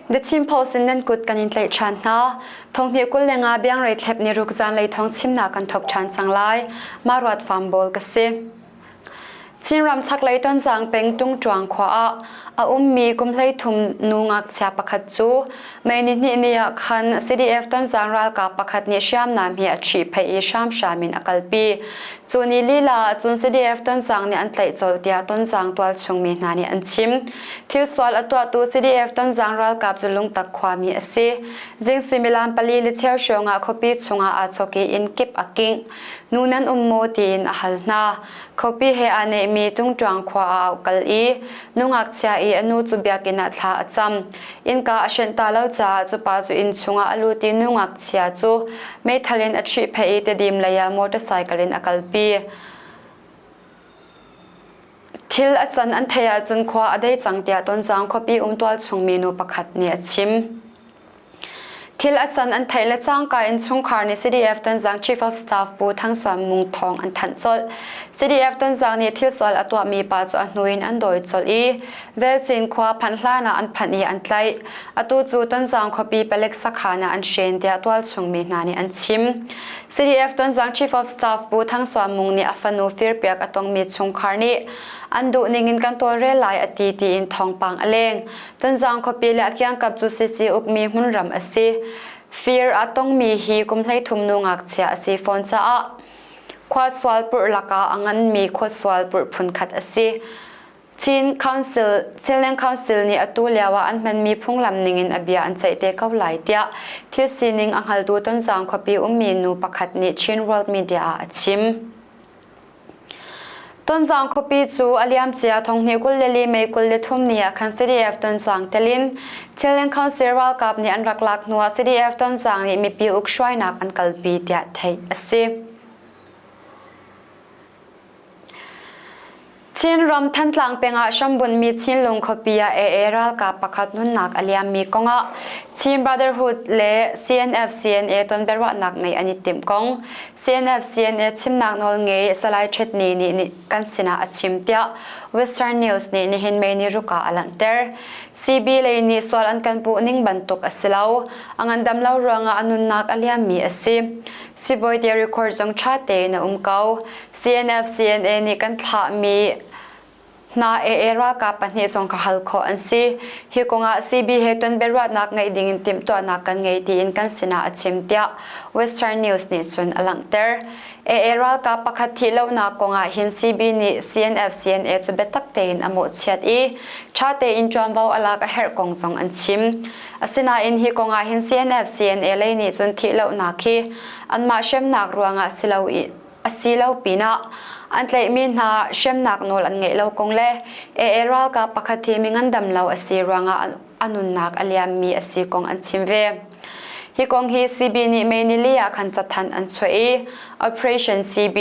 The Chin Post in nan kut kan in tlaih ṭhan hna. Thonghnih 25 biangrei thlep ni ruk zanlei thong chimnak kan thok ṭhan cang lai. Ma ruat fam bawl ka si. Chinram chaklei Tonzang peng Tungṭuang khua ah a ummi kum 13 nu ngakchia pakhat cu May nihnih ni ah khan CDF Tonzang ralkap pakhat nih hriamnam hi a ṭhihphaih i hramhram in a kalpi. Cu ni lila ah cun CDF Tonzang nih an tlaih colh tiah Tonzang tualchung mi hna nih an chim. Thil sual a tuahtu CDF Tonzang ralkap cu Lungtak khuami a si. Zing suimilam pali le cheu hrawng ah khuapi chungah aa chawk i inn kip a kingh. Nu nan um maw tiin a hal hna. Khuapi he aa nehmi Tungṭuang khua ah a kal i nu ngakchia i a nu cu biakinn ah thla a cam. Innka a hrenh ta lo caah cu pa cu inn chungah a lut i nu ngakchia cu meithal in a ṭhihphaih i Tedim lei ah motorcycle in a kalpi. Thil a can an theih ahcun khua a dei cang tiah Tonzang khuapi um tualchung minu pakhat nih a chim. Thil a can an theih le cangka in chungkhar nih CDF Tonzang Chief of Staff Pu Thang Suan Mung thawng an thanh colh. CDF Tonzang nih thil sual a tuahmi pa cu a hnu in an dawi colh i Velcin khua phanh hlan ah an phanh i an tlaih. Atu cu Tonzang khuapi palek sakhan ah an hren tiah tualchung mi hna nih an chim. CDF Tonzang Chief of Staff Pu Thang Suan Mung nih a fanu firpiak a tongmi chungkhar nih an duh ning in kan tawlrel lai a ti tiin thawngpang a leng. Tonzang khuapi le a kiangkap cu CC ukmi hmunram a si. Fir a tongmi hi kum 13 nu ngakchia a si fawn caah khua sual purh lakah a nganmi khua sual purh phunkhat a si. Chin Council, Chinland Council nih atu lio ah an hmanmi phunglam ningin a bia an ceih te ko lai tiah thil sining a hngaltu Tonzang khuapi ummi nu pakhat nih Chin World Media ah a chim. Tonzang khuapi cu a liamcia thonghnih 24 May 23 ni ah khan CDF Tonzang telin Chinland Council ralkap nih an rak lak hnuah CDF Tonzang nih mipi ukhruainak an kalpi tiah theih a si. Chinram Thantlang peng ah hrambunhmi Chinlung khuapi ah AA ralkap pakhat nunnak a liammi kongah Chin Brotherhood le CNF CNA tonbiaruahnak ngeih an i timh kong CNF CNA chimnak nawl ngei Salai Ṭhet Ni nih kan sinah a chim tiah Western News nih nihin May ni ruk ah a langhter. CB lei nih sual an kan puh ning bantuk a si lo. A ngandam lo ruangah a nunnak a liammi a si. Sibawi te record zong ṭha tein a um ko. CNF CNA nih kan thlahmi hna AA ralkap pahnih zong ka hal khawh an si. Hi kongah CB he ton biaruahnak ngeih dingin timhtuahnak kan ngei tiin kan sinah a chim tiah Western News nih cun a langhter. AA ralkap pakhat thih lonak kongah hin CB nih CNF CNA cu biatak tein a mawhchiat i ṭha tein ṭuanvo a lak a herh kong zong an chim. Asinain hi kongah hin CNF CNA lei nih cun thih lonak hi anmah hremnak ruangah si lo i a si lo pinah an tlaihmi hna hremnak nawl an ngeih lo kong le AA ralkap pakhat hi mi ngandam lo a si ruangah a nunnak a liammi a si kong an chim ve. Hi kong hi CB nih May nili ah khan cathanh an chuah i Operation CB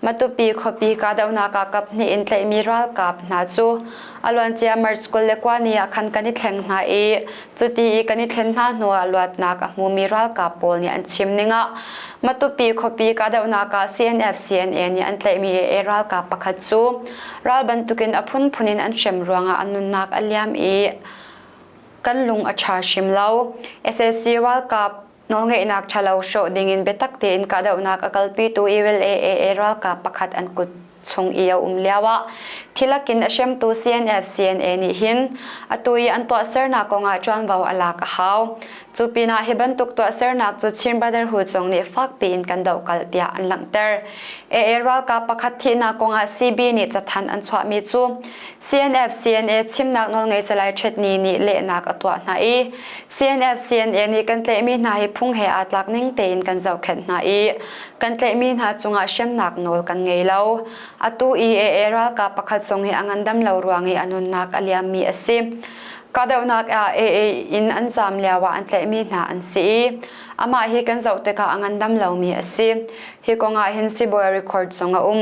Matupi khuapi kahdohnak ah kaphnih in tlaihmi ralkap hna cu a luancia March 29 ni ah khan kan i thleng hna i cuti i kan i thlen hna hnuah luatnak a hmumi ralkap pawl nih an chim ning ah Matupi khuapi kahdohnak ah CNF CNA nih an tlaihmi AA ralkap pakhat cu ral bantukin a phunphun in an hrem ruangah an nunnak a liam i kan lung a ṭha hrim lo. SAC ralkap Nawlngeihnak ṭhalo hrawh dingin biatak tein kahdohnak a kalpitu ULAAA ralkap pakhat an kut chung i a um lioah thilakin a hremtu CNF CNA nih hin atu i an tuahsernak kongah ṭuanvo a lak a hau. Cu pinah hi bantuk tuahsernak cu Chin Brotherhood zong nih fakpi in kan dohkalh tiah an langhter. AA ralkap pakhat thihnak kongah CB nih cathanh an chuahmi cu CNF CNA chimnak nawlngei Salai Ṭhet Ni nih lehnak a tuah hna i CNF CNA nih kan tlaihmi hna hi phung he aa tlak ning tein kan zohkhenh hna i kan tlaihmi hna cungah hremnak nawl kan ngei lo. Atu i AA ralkap pakhat zong hi a ngandam lo ruang i a nunnak a liammi a si. Kahdohnak ah AA in an zaam lio ah an tlaihmi hna an si i amah hi kan zoh tikah a ngandam lomi a si. Hi kong ah hin sibawi record zong a um.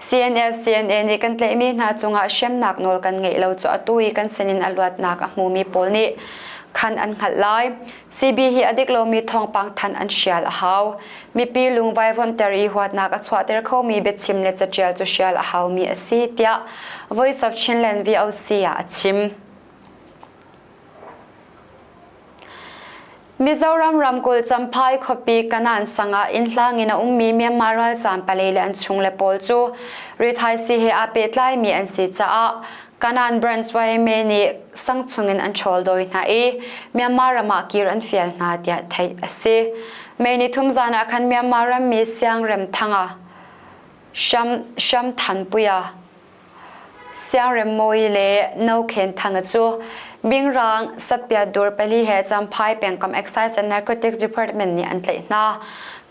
CNF CNA nih kan tlaihmi hna cungah hremnak nawl kan ngeih lo cu atu i kan sinin a luatnak a hmumi pawl nih khan an hngalh lai. CB hi a dik lomi thawngpang thanh an hrial a hau. Mipi lung vaivuanhter i huatnak a chuahter khomi biachim le catial cu hrial a haumi a si tiah Voice of Chinland VOC ah a chim. Mizoram ramkulh Champhai khuapi Kanan sang ah inn hlang in a ummi Myanmar ralzaam palei le an chungle pawl cu rithaisii he aa pehtlaimi an si caah Kanan Branch YMA nih sang chungin an ṭhawl dawi hna i Myanmar ram ah kir an fial hna tiah theih a si. May ni thum zan ah khan Myanmar rammi Siangrem Thanga Sham Sham Thanpuia Siangremmawi le No Khen Thanga cu Bingrang Sapia dur pali he Champhai pengkomh Excise and Narcotics Department nih an tlaih hna.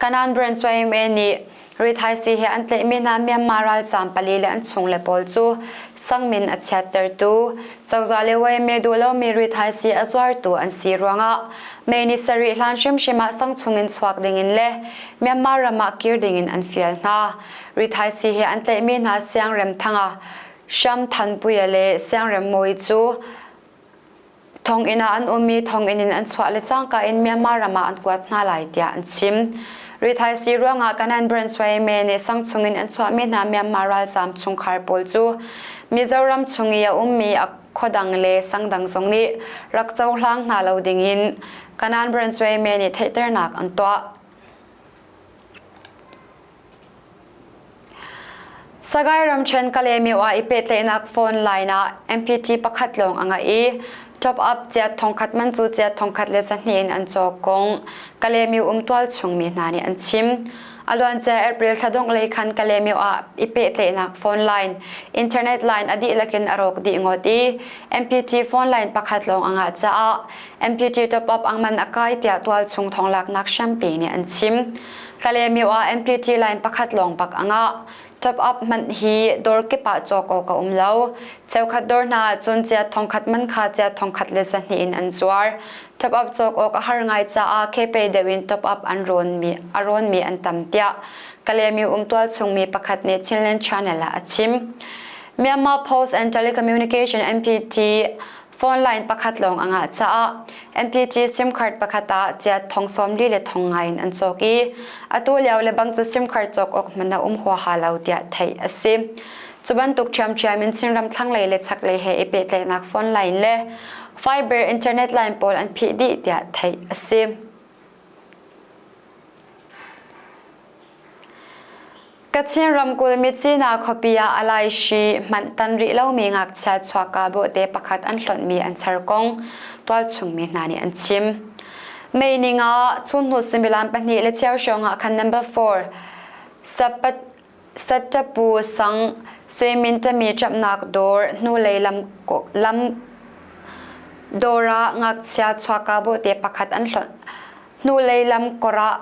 Kanan Branch YMA nih rithaisii he an tlaihmi hna Myanmar ralzaam pali le an chungle pawl cu sangmin a chiattertu, cozah le YMA duh lomi rithaisii a zuartu an si ruangah May ni sarih hlan hrimhrim ah sang chungin chuak dingin le Myanmar ram ah kir dingin an fial hna. Rithaisii he an tlaihmi hna Siangrem Thanga, Sham Thanpuia le Siangrem Mawi cu thonginn ah an um i thonginn in an chuah le cangka in Myanmar ram ah an kuat hna lai tiah an chim. Rithaisii ruangah Kanan Branch YMA nih sang chungin an chuahmi hna Myanmar ralzaam chungkhar pawl cu Mizoram chung i a ummi a khuadang le sangdang zong nih rak cohlang hna lo dingin Kanan Branch YMA nih theihternak an tuah. Sagaing ramṭhen Kalaymyo ah i pehtlaihnak phone line ah MPT pakhat lawng a ngah i top up ciat thongkhat man cu ciat thongkhat le 2 in an cawk kong Kalaymyo um tualchung mi hna nih an chim. A luancia April thla dongh lei khan Kalaymyo ah i pehtlaihnak phone line, internet line a dihlak in a rawk dih ngawt i MPT phone line pakhat lawng a ngah caah MPT top up ang man a kai tiah tualchung thonglaknak hrampi nih an chim. Kalaymyo ah MPT line pakhat lawng bak a ngah. Top up hmanh hi dawr kip ah cawk awk a um lo. Cheukhat dawr hna ah cun ciat thongkhat man kha ciat thongkhat le 2 in an zuar. Top up cawk awk a har ngai caah kepei deuh in top up an rawnmi a rawnmi an tam tiah Kalaymyo um tualchung mi pakhat nih Chinland Channel ah a chim. Myanmar Post and Telecommunication MPT phone line pakhat lawng a ngah caah MPT SIM card pakhat ah ciat thong 40 le thong ngai in an cawk i atu lio le bang cu SIM card cawk awk hmanh a um huaha lo tiah theih a si. Cu bantuk ṭhiamṭhiam in Chinram thlanglei le chaklei he i pehtlaihnak phone line le fiber internet line pawl an phih dih tiah theih a si. Kachin ramkulh Myitkyina khuapi ah a laihri hmanh tan rih lomi ngakchia chuakka bawhte pakhat an hlonhmi an char kong tualchung mi hna nih an chim. May ning ah chunhnu suimilam 2 le cheu hrawng ah khan number 4 Sapat Sattapu sang Suimin tami ṭapnak dawr hnulei lam lam dawr ah ngakchia chuakka bawhte pakhat an hlonh hnulei lam kor ah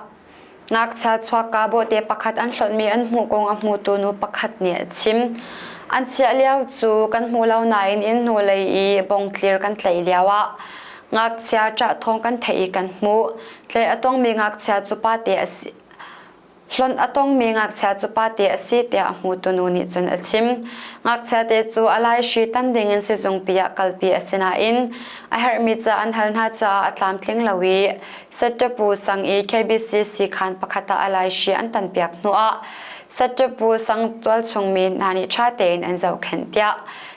Ngakchia chuakka bawhte pakhat an hlonhmi an hmuh kong a hmutu nu pakhat nih a chim. An chiah lio cu kan hmu lo nain inn hnulei i bongtlir kan tlaih lioah ngakchia ṭah thawng kan theih i kan hmuh. Tlaih a tongmi ngakchia cu pate a si. Hlonh a tongmi ngakchia cu pate a si tiah a hmutu nu nih cun a chim. Ngakchia te cu a laihri tan dingin sizungpi ah kalpi a si nain a herhmi ca an hal hna caah a tlamtling lo i Sattapu sang i KBC siikhan pakhat ah a laihri an tanpiak hnuah Sattapu sang tualchungmi hna nih ṭha tein an zohkhenh tiah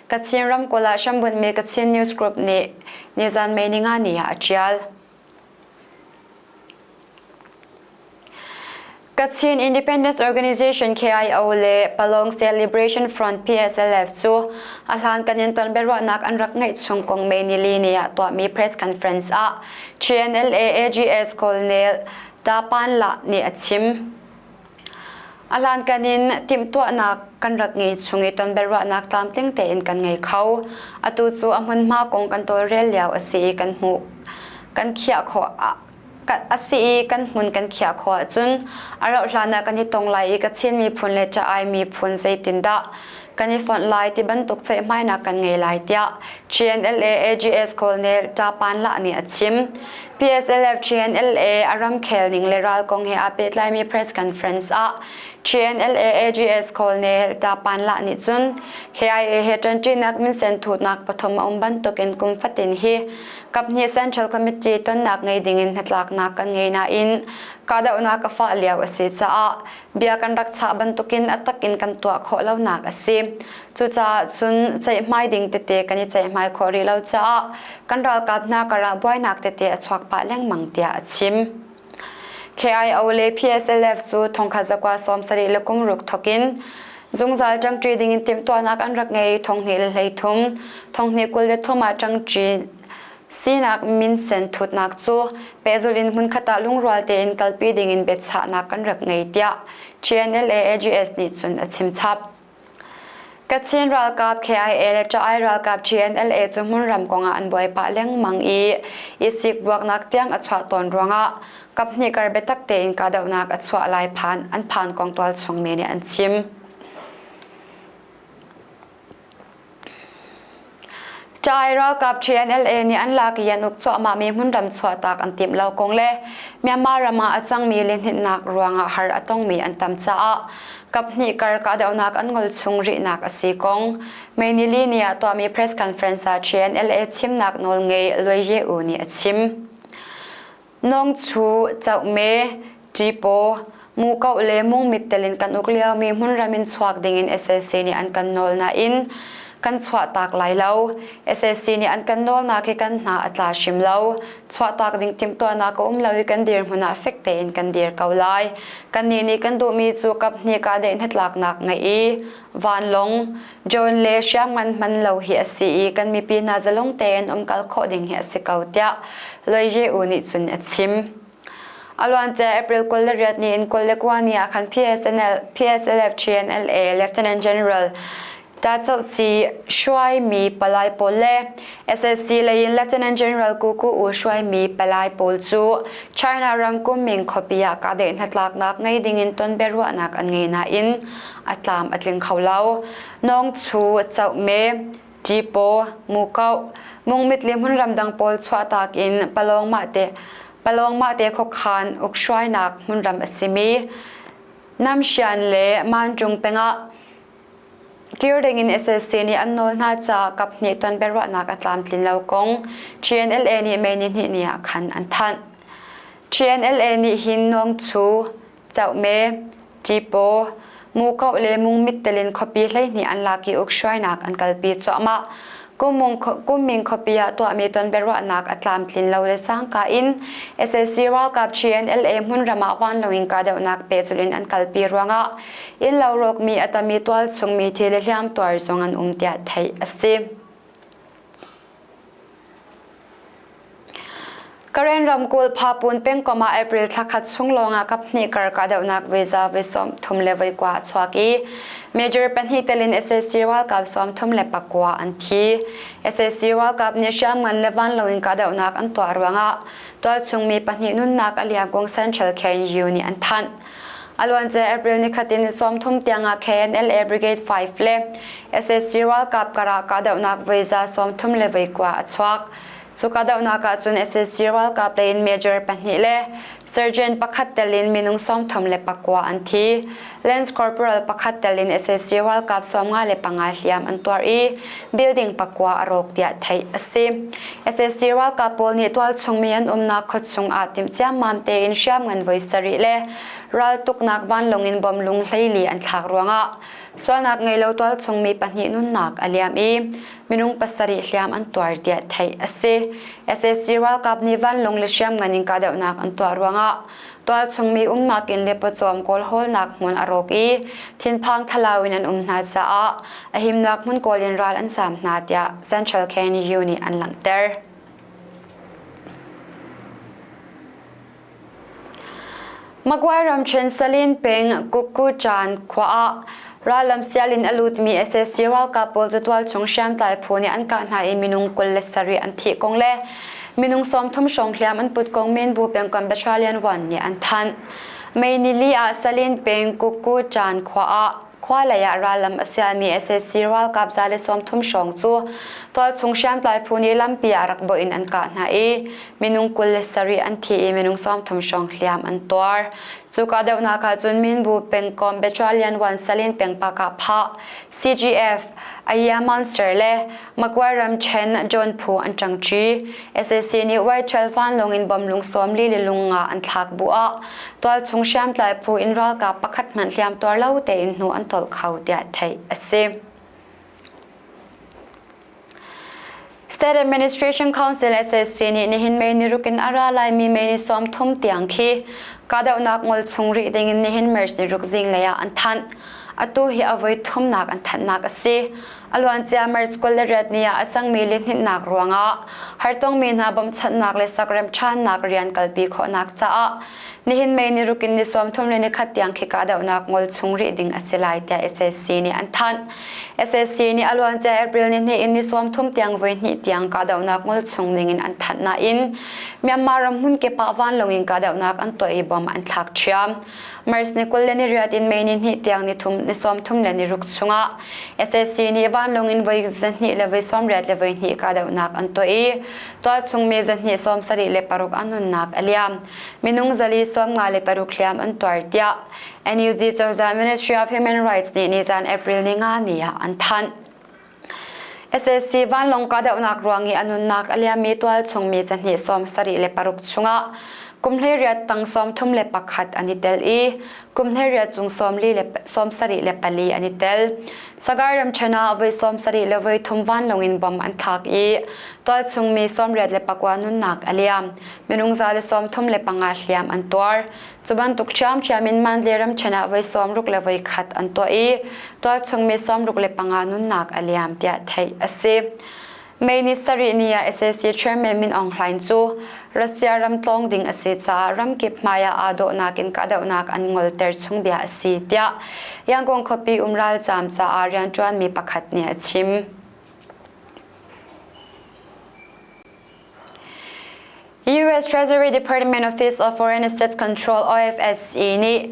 Kachin ramkulh ah hrambunhmi Kachin News Group nih nizan May ninga ni ah a ṭial. Kachin Independence Organization KIO le Palong State Liberation Front PSLF cu a hlankan in tonbiaruahnak an rak ngeih chung kong May nili ni ah tuahmi press conference ah GNLA AGS Colonel Ta Pan La nih a chim. A hlankan in timhtuahnak kan rak ngei chung i tonbiaruahnak tlamtling tein kan ngei kho. Atu cu a hmunhma kong kan tawlrel lio a si i kan hmuh kan khiah khawh a si i kan hmun kan khiah khawh ahcun a rauh hlan ah kan i tong lai i Kachin miphun le Ca-ai miphun zeitindah kan i fonh lai ti bantuk ceihmainak kan ngei lai tiah GNLA AGS Colonel Ta Pan Lah nih a chim. PSLF GNLA a ramkhel ning le ral kong he aa pehtlaimi press conference ah TNLA AGS Colonel Ta Pan Lah nih cun KIA he ṭanṭinak minsen thutnak pathum a um bantukin kum fatin hi kaphnih Central Committee tonnak ngei dingin hnatlaknak kan ngei nain kahdohnak a fah lio a si caah bia kan rak chah bantukin a tak in kan tuah khawh lonak a si. Cucaah cun ceihmai ding tete kan i ceihmai khawh rih lo caah kan ralkap hna karah buainak tete a chuak pah lengmang tiah a chim. KIO le PSLF cu thongkhat zakua 70 le kum ruk thokin zungzal ṭangṭi dingin timhtuahnak an rak ngei thonghnih le 13 thonghnih 23 ah ṭangṭi sinak minsen thutnak cu pehzulh in hmunkhat ah lungrual tein kalpi dingin biachahnak kan rak ngei tiah GNLA AGS nih cun a chim chap. Kachin ralkap KIA le Ṭa-ai ralkap GNLA cu hmunram kongah an buai pah lengmang i i sikvuaknak tiang a chuah tawn ruangah kaphnih kar biatak tein kahdohnak a chuah lai phan an phan kong tualchung mi nih an chim. Ṭai ralkap TNLA nih an lak i an uk cuahmahmi hmunram chuahtak an timh lo kong le Myanmar ram ah a cangmi lihninhnak ruangah har a tongmi an tam caah kaphnih kar kahdohnak an ngol chung rihnak a si kong May nili ni ah tuahmi press conference ah TNLA chimnak nawlngei Lwe Ye U nih a chim. Nawngchu, Cohme, Ṭipaw, Mukoh le Mungmit telin kan uk liomi hmunram in chuak dingin sac nih an kan nawl nain kan chuahtak lai lo. Sac nih an kan nawlnak hi kan hna a tla hrim lo. Chuahtak ding timhtuahnak a um lo i kan dirhmun ah fek tein kan dir ko lai. Kannih nih kan duhmi cu kaphnih kahdaih hnatlaknak ngeih i vanlawng, drone le hriamngan hman lo hi a si i kan mipi hna zalong tein umkal khawh ding hi a si ko tiah Loi Ye U nih cun a chim. A luancia April 28 ni in 29 ni ah khan PSNL, PSLF GNLA Lieutenant General Ta Ci hruaimi palai pawl le SSC lei in Lieutenant General Ku Ku U hruaimi palai pawl cu China ram Kunming khuapi ah kahdaih hnatlaknak ngei dingin ton biaruahnak an ngei nain a tlam a tling kho lo. Nawngchu, Cohme, Ṭipaw, Mukoh, Mungmit le hmunram dang pawl chuahtak in Palawng mahte Palawng mahte khuakhan ukhruainak hmunram a simi Namsian le Mancung pengah kir dingin SSC nih an nawl hna caah kaphnih ton biaruahnak a tlamtlin lo kong GNLA nih May nihnih ni ah khan an thanh. GNLA nih hin Nawngchu, Cohme, Ṭipaw, Mukoh le Mungmit telin khuapi 12 an lak i ukhruainak an kalpi cuahmah. Kumming khuapi ah tuahmi tonbiaruahnak a tlamtlin lo le cangka in sac ralkap GNLA hmunram ah vanlawng in kahdohnak pehzulh in an kalpi ruangah innlo rawkmi a tami tualchung mi thi le hliamtuar zong an um tiah theih a si. Karen ramkulh Phapun pengkomh ah April thlakhat chung lawngah kaphnih kar kahdohnak visa voi 33 le voi 9 a chuak i major pahnih telin sac ralkap 39 an thi. Sac ralkap nih hriamngan le vanlawng in kahdohnak an tuah ruangah tualchung mi pahnih nunnak a liam kong Central KNU nih an thanh. A luancia April nikhat in 30 tiangah KNLA Brigade 5 le sac ralkap karah kahdohnak voi za 30 le voi 9 a chuak. Cu kahdohnak ahcun sac ralkap lei in major pahnih le sergeant pakhat tel in minung 39 an thi. Lance Corporal pakhat tel in sac ralkap 55 hliam an tuar i building pakua a rawk tiah theih a si. Sac ralkap pawl nih tualchung mi an umnak khuachung ah timh ciammam tein hriamngan voi sarih le raltuknak vanlawng in bom lung 14 an thlak ruangah sualnak ngei lo tualchung mi pahnih nunnak a liam i minung pasarih hliam an tuar tiah theih a si. Sac ralkap nih vanlawng le hriamngan in kahdohnak an tuah ruangah tualchung mi umnak inn le pawcawm kawlhawlnak hmun a rawk i thinphang thlalau in an um hna caah a himnak hmun kawl in ral an zaam hna tiah Central KNU nih an langhter. Magway ramṭhen Salin peng Kukkuchan khua ah rallam sial in a lutmi sac ralkap pawl cu tualchung hriamtlai phu nih an kah hna i minung 27 an thih kong le minung 30 hrawng hliam an put kong Minbu pengkomh Battalion 1 nih an thanh. May nili ah Salin peng Kukkuchan khua ah khua lei ah rallam a sialmi sac ralkap 130 hrawng cu tualchung hriamtlai phu nih lampi ah rak bawh in an kah hna i minung 27 an thi i minung 30 hrawng hliam an tuar. Cu kahdohnak ahcun Minbu pengkomh Battalion 1 Salin pengpak ah phah CGF, Aya Monster le Magway ramṭhen John phu an ṭangṭi. Sac nih Y12 vanlawng in bom lung 40 le lung nga an thlak bu ah tualchung hriamtlai phu in ralkap pakhat hmanh hliam tuar lo tein hnu an tolh kho tiah theih a si. State Administration Council SSC nih nihin May ni ruk in a ra laimi May ni 30 tiang khi kahdohnak ngol chung rih dingin nihin March ni ruk zinglei ah an thanh. Atu hi a voi thumnak an thanhnak a si. A luancia March 28 ni ah a cangmi lihninhnak ruangah hartongmi hna bawmchanhnak le sakrem ṭhannak rian kalpi khawhnak caah nihin May ni ruk in ni 31 tiang khi kahdohnak ngol chung rih ding a si lai tiah SSC nih an thanh. SSC nih a luancia April ni hnih in ni 30 tiang voi hnih tiang kahdohnak ngol chung ning in an thanh nain Myanmar ram hmun kip ah vanlawng in kahdohnak an tuah i bom an thlak ṭhiam. March ni 28 in May ni hnih tiang ni thum ni 30 le ni ruk chungah SSC nih vanlawng in voi zahnih le voi 80 le voi hnih kahdohnak an tuah i tualchung mi zahnih 76 an nunnak a liam. Minung zali 56 hliam an tuar tiah NUG cozah Ministry of Human Rights nih nizan April ni nga ni ah an thanh. SAC vanlawng kahdohnak ruang i a nunnak a liammi tualchung mi cahnih 76 chungah kum 18 tang 31 an i tel i kum 18 cung 74 an i tel. Sagaing ramṭhen ah voi 70 le voi thum vanlawng in bom an thlak i tualchung mi 89 nunnak a liam. Minung za le 35 hliam an tuar. Cu bantuk ṭhiamṭhiam in Mandalay ramṭhen ah voi 60 le voi khat an tuah i tualchung mi 65 nunnak a liam tiah theih a si. May ni sarih ni ah sac chairman Min Aung Hlaing cu Russia ram tlawng ding a si caah ramkip hmai ah aa dawhnak in kahdohnak an ngolter chung bia a si tiah Yangon khuapi um ralzaam caah rianṭuanmi pakhat nih a chim. U.S. Treasury Department Office of Foreign Assets Control OFSC nih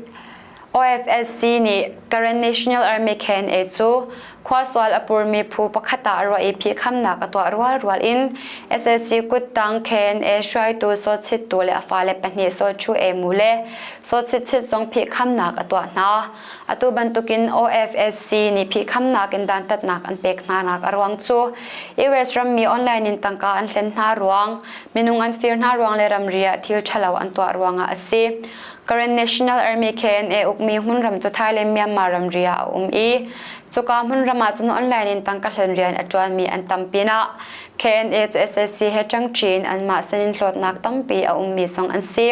OFSC nih Karen National Army KNA cu khua sual a purmi phu pakhat ah ruah i phihkhamnak a tuah rualrual in SSC kuttang KNA hruaitu Saw Chit Tu le a fale pahnih Saw Chu E Mu le Saw Chit Chit zong phihkhamnak a tuah hna. Atu bantukin OFSC nih phihkhamnak in dantatnak an pek hnanak a ruang cu US rammi online in tangka an hlen hna ruang, minung an fir hna ruang le ramri ah thil ṭhalo an tuah ruangah a si. Karen National Army KNA ukmi hmunram cu Thailand Myanmar ramri ah a um i cuka hmunram ah cun online in tangka hlen rian a ṭuanmi an tam pinah KNA cu SAC he ṭangṭi in anmah sinin hlawtnak tampi a ummi zong an si.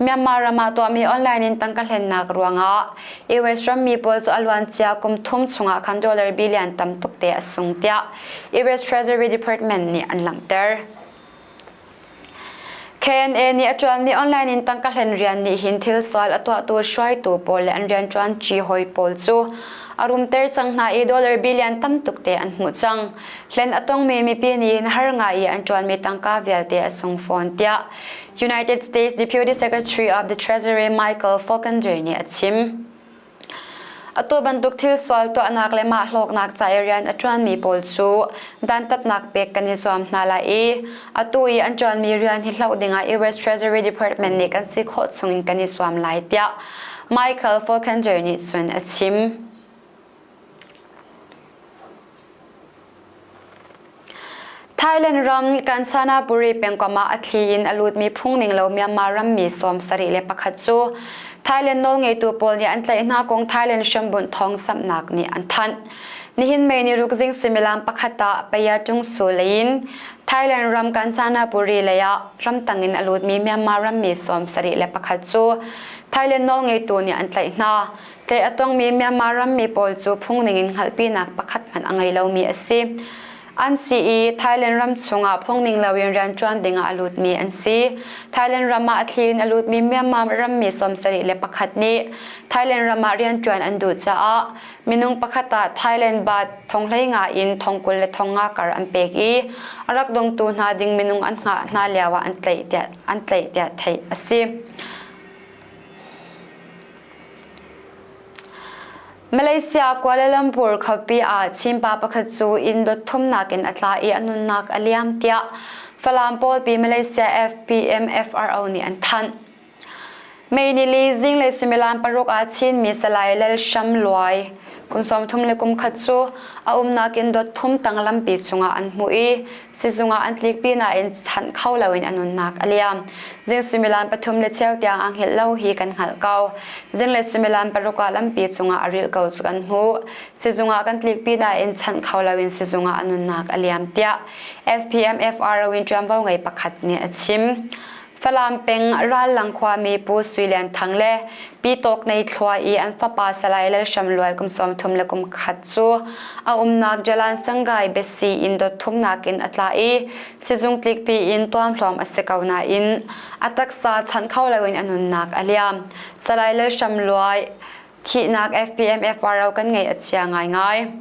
Myanmar ram ah tuahmi online in tangka hlennak ruangah US rammi pawl cu a luancia kum thum chungah khan dollar billion tam tuk te a sung tiah US Treasury Department nih an langhter. KNA nih a ṭuanmi online in tangka hlen rian nih hin thil sual a tuahtu hruaitu pawl le an rianṭuanṭi hawi pawl cu a rumter cang hna i dollar billion tam tuk te an hmuh cang. Hlen a tongmi mipi nih hin har ngai i an ṭuanmi tangka vialte a sung fawn tiah United States Deputy Secretary of the Treasury Michael Faulkner nih a chim. Atu bantuk thil sual tuahnak le mah hlawknak ca i rian a ṭuanmi pawl cu dantatnak pek kan i zuam hna lai i atu i an ṭuanmi rian hi hloh dingah US Treasury Department nih kan si khawh chungin kan i zuam lai tiah Michael Faulkner nih cun a chim. Thailand ram Kanchanaburi pengkomh ah a thli in a lutmi phung ning lo Myanmar rammi 71 cu Thailand nawlngeitu pawl nih an tlaih hna kong Thailand hrambunh thawngzamhnak nih an thanh. Nihin May ni ruk zing suimilam pakhat ah Paya Su lei in Thailand ram Kanchanaburi lei ah ramtang in a lutmi Myanmar rammi 71 cu Thailand nawlngeitu nih an tlaih hna. Tlaih a tongmi Myanmar rammi pawl cu phung ningin hngalhpinak pakhat hmanh a ngei lomi a si. An si i Thailand ram chungah phung ning loin rianṭuan dingah a lutmi an si. Thailand ram ah a thli in a lutmi Myanmar rammi 71 nih Thailand ram ah rianṭuan an duh caah minung pakhat ah Thailand baht thong 15 in thong 20 le thong nga kar an pek i a rak dongtu hna ding minung an hngah hna lioah an tlaih tiah an tlaih tiah theih a si. Malaysia Kuala Lumpur khuapi ah Chin pa pakhat cu inn dot thumnak in a tla i a nunnak a liam tiah Falam pawlpi Malaysia FPMFRO nih an thanh. May nili zinglei suimilam paruk ah Chinmi Salai Lal Sham Luai kum 31 cu a umnak in dot thum tang lampi chungah an hmuh i sizung ah an tlikpi nain chanh kho loin a nunnak a liam. Zing suimilam pathum le cheu tiang a hngilh lo hi kan hngalh ko. Zinglei suimilam paruk ah lampi cungah a rilh ko cu kan hmuh. Sizung ah kan tlikpi nain chanh kho loin sizung ah a nunnak a liam tiah FPMFRO in ṭuanvo ngei pakhat nih a chim. Falam peng Rallang khuami Pu Sui Lian Thang le Pi Tawk Nei Thlua i an fapa Salai Lal Hram Luai kum 31 cu a umnak Jalan Sangai Besi in dot thumnak in a tla i sizung tlikpi in tuamhlawm a si ko nain a taksa chanh kho loin a nunnak a liam. Salai Lal Hram Luai Thihnak FPMFRO kan ngeih a chia ngaingai.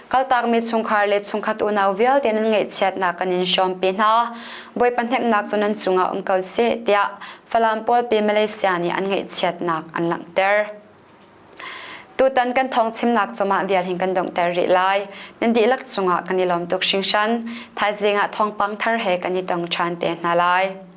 Kaltakmi chungkhar le chungkhat unau vialte nan ngaihchiatnak kan in hrawmpi hna. Bawipa hnemhnak cu nan cungah um ko seh tiah Falam pawlpi Malaysia nih an ngaihchiatnak an langhter. Tutan kan thawng chimnak cumah vial hin kan donghter rih lai. Nan dihlak cungah kan i lawm tuk hringhran. Thaizing ah thawngpang thar he kan i tong ṭhan te hna lai.